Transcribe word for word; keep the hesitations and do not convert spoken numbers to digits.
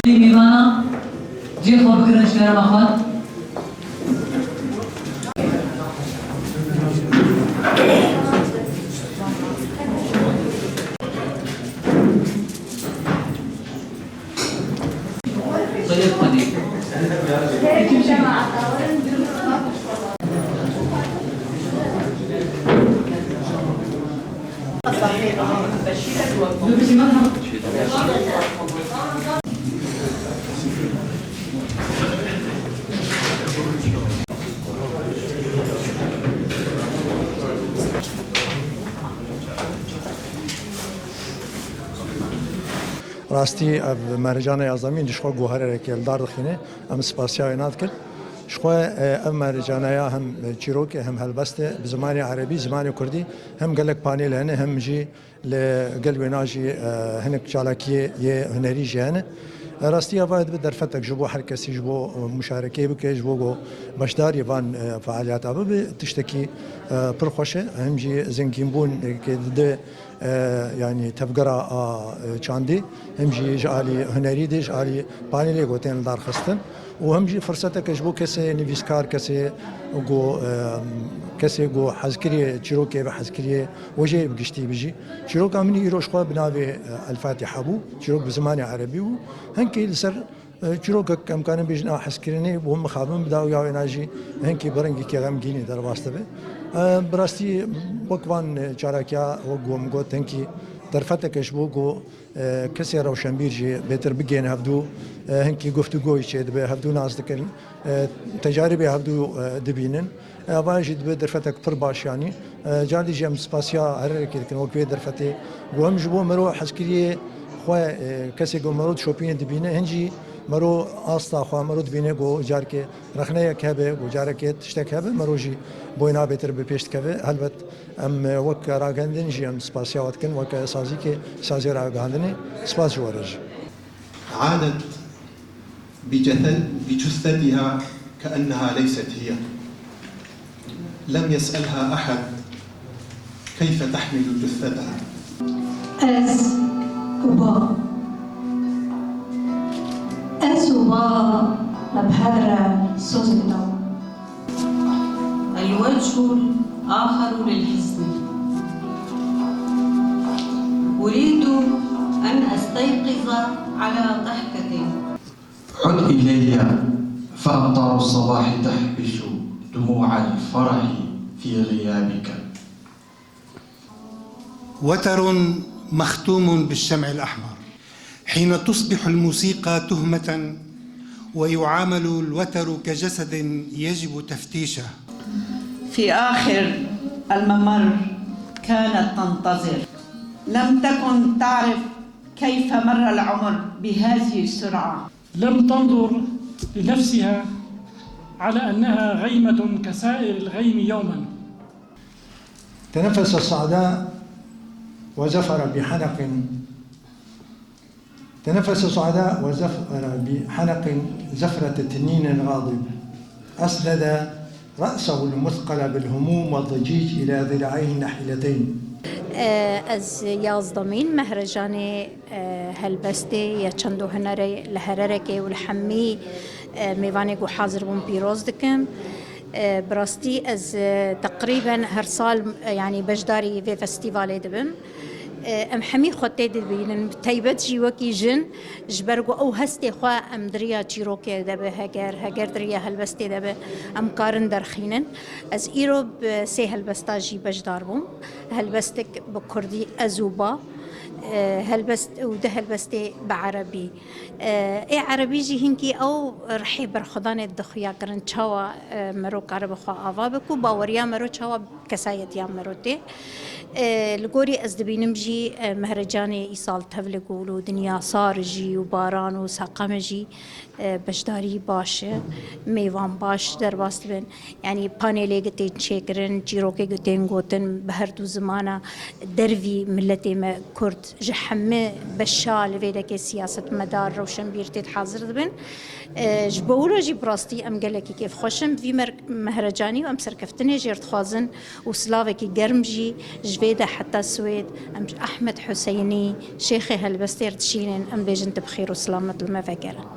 Mêvana cihê xwe bigirin ji kerema xwe. Rastî ev mercana yazemîn ji xwe guherereke li dar dixîne. Em spasiya wê nadikin. Ji xwe, e, ev mercaneya hem çîrok e, hem helbest e, bi zimanê erebî, zimanê kurdî, hem gelek panêl hene, hem jî li gel wêna jî, e, hinek çalakiyê yê hunerî jî hene. E, rastî eva dibe derfetek ji bo her kesî, ji bo, e, muşarekeyê bike, ji bo ku beşdarî van, e, fealiyata bibe, tiştekî, e, pir xweş e. Hem jî zengînbûn, e, ke dide e, yanî tevgera a, e, çandî, hem jî ji alî hunerî de, ji alî panelê ku tên li dar xistin û hem jî firseteke ji bo kesê nivîskar, kesê ku, e, kesê ku hezkiriyê çîrokê ve hezkiriyê wejeyê bi giştî bijî. Çîroka min îro ji xwe bi navê, e, El Fatiha bû. Çîrok bi zimanê erebî bû. Hinkî li ser E, çîrokek em karin bêjin a hezkirinê bo mixabin bida û ya wêna jî hinkî bi rengekî xemgînî derbas dibe. E, bi rastî wek van, e, çalakiya wek ku min got hinkî derfeteke ji bo ku, e, kesê rewşenbîr jî bêtir bigihên hevdû, e, hinkî guftûgoyî çêdibe, hevdû nas dikin, e, tecaribê hevdû, e, dibînin. Ava jî dibe derfetek pir baş, yanî, e, carî jî em spasiya her erekê dikin wek vê derfetê. Ku hem ji bo mero hezkiriyê xwe, e, kesê ku mero dişopîne dibîne, hin jî mero asta xwe mero dibîne ku carkê rexneyek hebe, ku carekê tiştek hebe, mero jî boyna bêtir bi pêş dikeve. Helbet em, e, wek ragihandin jî em spasiya we dikin, wek sazîkê, sazê ragihandinê, spas ji we re jî. عادت بجث-، بجثتها كأنها ليست هي. لم يسألها أحد كيف تحمل جثتها. Ez û ba. Ez û ba me bi hev re soz dida. الوجه الآخر للحزن. أريد أن أستيقظ على ضحكة. عد إلي فأمطار الصباح تحبس دموع الفرح في غيابك. وتر مختوم بالشمع الأحمر. حين تصبح الموسيقى تهمة ويعامل الوتر كجسد يجب تفتيشه. في آخر الممر كانت تنتظر. لم تكن تعرف كيف مر العمر بهذه السرعة. لم تنظر لنفسها على أنها غيمة كسائر الغيم يوما. تنفس السعداء وزفر بحنق، تنفس السعداء وزفر بحنق زفرة تنين غاضب، أسند رأسه المثقل بالهموم والضجيج إلى ذراعيه النحيلتين. Ez yazdemîn mehrecanê, e, helbestê ya çend û hunerê li Hererekê û li hemî, e, mêvanê ku hazir bûn pîroz dikim. E, bi rastî ez, e, teqrîben her sal, e, yanî beşdarî vê festîvalê dibim. E, em hemî xwe tê dibînin, bi taybet jî wekî jin, ji ber ku ew hestê xwe em di riya çîrokê de be, heger, heger di riya helbestê de be, em karin derxînin. Ez îro bi sê helbesta jî beşdar bûm. Helbestek bi kurdî, Ez û Ba, e, helbest û du helbestê bi erebî. E, ê erebî jî hinkî ew rihê berxwedanê dide xuya kirin, çawa, e, mero karibe xwe ava bike û baweriya mero çawa kesayetiya mero tê. E, li gorî ez dibînim jî, e, mehrecanê îsal tevlî ku li dinya sar jî û baran û seqem jî, e, beşdarî baş e, mêvan baş derbas dibin. Yanî panelê ku tên çêkirin, çîrokê ku tên gotin bi her du zimana dervî miletê me kurd ji hemî beşa li vê dekê siyasetmedar, rewşenbîr tê hazir dibin. E, ji bo wilo jî bi rastî em gelekî kêfxweş in bi vî mer-, mehrecanî û em serkeftinê jê re dixwazin û silavekî germ jî ji Bê de heta Swêd, em ji Ehmed Huseynî, Şêxê Helbestêr dişînin, em bêjin tu bi xêr û selamet li me vegerin.